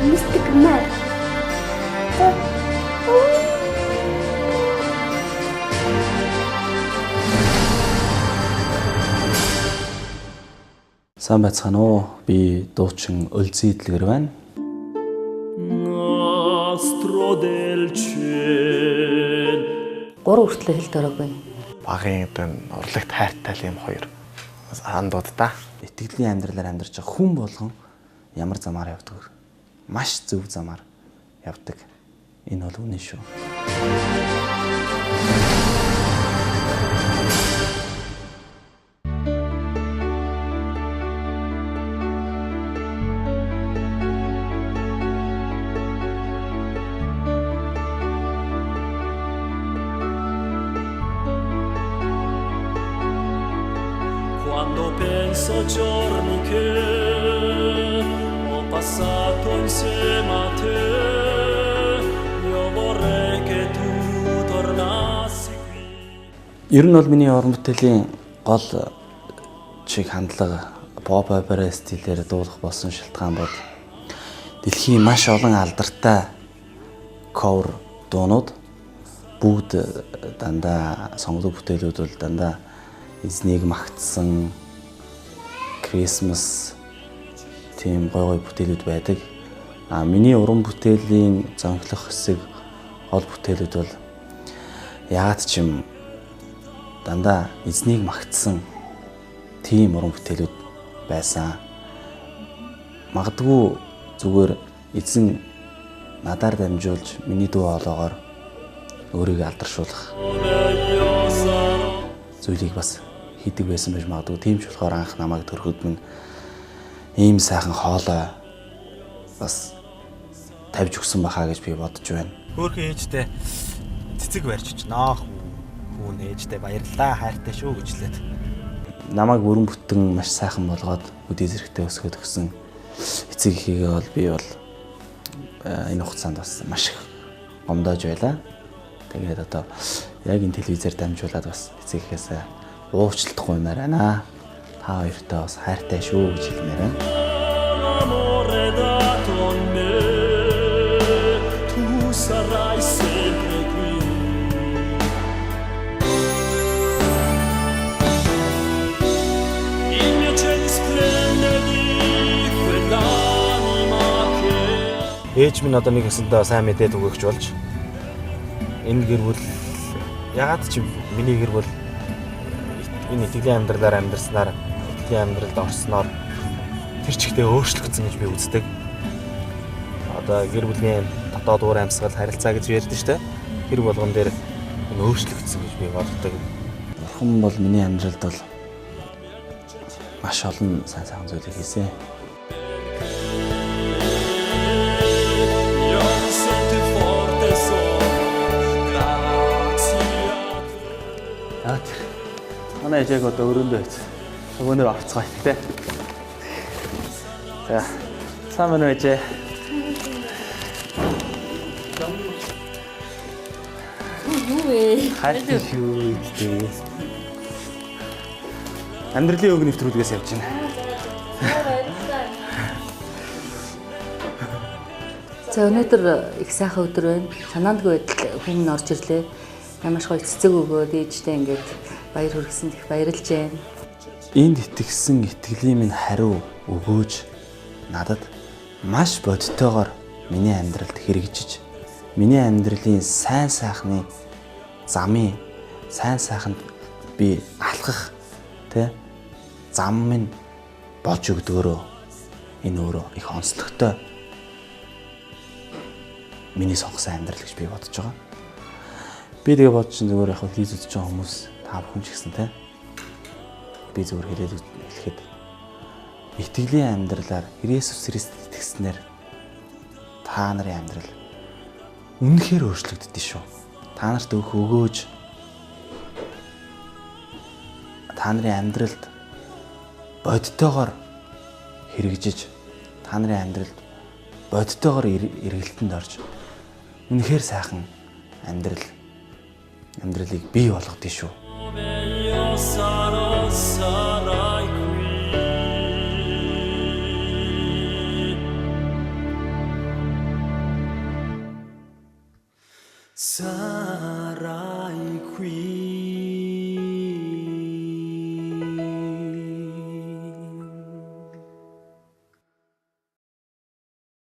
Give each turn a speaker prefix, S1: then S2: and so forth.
S1: Mystic man.
S2: Сайн байцгаана уу? Би дуучин Өлзий Дэлгэр байна.
S3: Nastro del ciel.
S4: 3 хүртлээр хэл дөрөөгүй.
S5: Багын одоо урлагт хайртай л юм хоёр андууд та.
S2: Итгэлийн амьдралаар амьдарч байгаа хүн болгон ямар замаар явдаг вэ? Маш зөв замаар явдаг. Энэ бол үнэн шүү.
S3: Quando penso ai giorni che ho passato insieme a te, io vorrei che tu tornassi qui.
S2: Ер нь бол миний уран бүтээлийн гол чиг хандлага pop opera стилээр дуулах болсон шалтгаан бол дэлхийн маш олон алдартай cover дуунууд бүгд дандаа сонгодог бүтээлүүд бол дандаа эзнийг магтсан Christmas тийм гой гой бүтээлүүд байдаг. А миний уран бүтээлийн зонхлох хэсэг гол бүтээлүүд бол яагаад ч юм дандаа эзнийг магтсан тийм уран бүтээлүүд байсан. Магадгүй зүгээр эзэн надаар дамжуулж миний дуу хоолоогоор өөрийгөө алдаршуулах зүйлийг бас хийдэг байсан байж магадгүй. Тийм ч болохоор анх намайг төрөхөд минь ийм сайхан хоолой бас тавьж өгсөн бахаа гэж би бодож байна.
S6: Хөөхөн ээжтэй цэцэг барьж очноо. Хүүн ээжтэй баярлалаа, хайртай шүү гэж лээд.
S2: Намайг бүрэн бүтэн маш сайхан болгоод үдээ зэрэгтэй өсгöd өгсөн эцэг эхийгээ бол би бол энэ хугацаанд бас маш их гомдоож байлаа. Тэгээд одоо яг энэ телевизээр дамжуулаад бас эцэг эхээсээ уучлалт гуймаар байна. Та хоёртой бас хайртай шүү гэж хэлмээр байна.
S3: L'amore dato a me, tu sarai sempre qui. Il mio cielo splende di quell'anima che
S6: Ээж минь одоо нэг өсөндөө сайн мэдээ түгээгч болж энэ гэр бүл ягаад ч миний гэр бүл энэ итгэлийн амьдралаар амьдарснаар итгэлийн амьдралд орсноор тэр чигтээ өөрчлөгдсөн гэж би үздэг. Одоо гэр бүлийн дотоод уур амьсгал харилцаа гэж ярьдэн штэ. Тэр болгон дээр энэ өөрчлөгдсөн гэж би боддог.
S2: Бурхан бол миний амьдралд бол маш олон сайн сайхан зүйлийг хийсэн.
S3: Io mi sento forte solo grazie a te.
S2: Аа тэр. Манай ээж яг одоо өрөөндөө байц. Өгөөнөр орцгоё тэ. За. Сайн байна уу ээжээ?
S4: Юу вэ?
S2: Хайртай шүү ээжээ. Амьдралын өг нэвтрүүлгээс явж байна.
S4: За өнөөдөр их сайхан өдөр байна. Санаандгүй байдал хүн орж ирлээ. Ямар ч гоё цэцэг өгөөд ээжтэй ингээд баяр хүргэсэнд их баярлж байна.
S2: Энд итгэсэн итгэлийн минь хариу өгөөж надад маш бодтойгоор миний амьдралд хэрэгжиж миний амьдралын сайн сайхны замын сайн сайханд би алхах тэ зам минь болж өгдөгөрөө энэ өөрөө их онцлогтой миний сонгосон амьдрал гэж би бодож байгаа. Би тэгээ бодож чинь зүгээр яг хэл үзэж байгаа хүмүүс та бүхэн ч гэсэн тэ би зүгээр хэлээд хэлэхэд итгэлийн амьдралаар Иесус Христэд итгэснээр та нарын амьдрал үнэхээр өөрчлөгддөг шүү. Та нарт өгөх өгөөж та нарын амьдралд бодтойгоор хэрэгжиж та нарын амьдралд бодтойгоор эргэлтэнд орж үнэхээр сайхан амьдрал амьдралыг бий болгодог шүү.
S3: Io sarò, sarai qui. Sarà.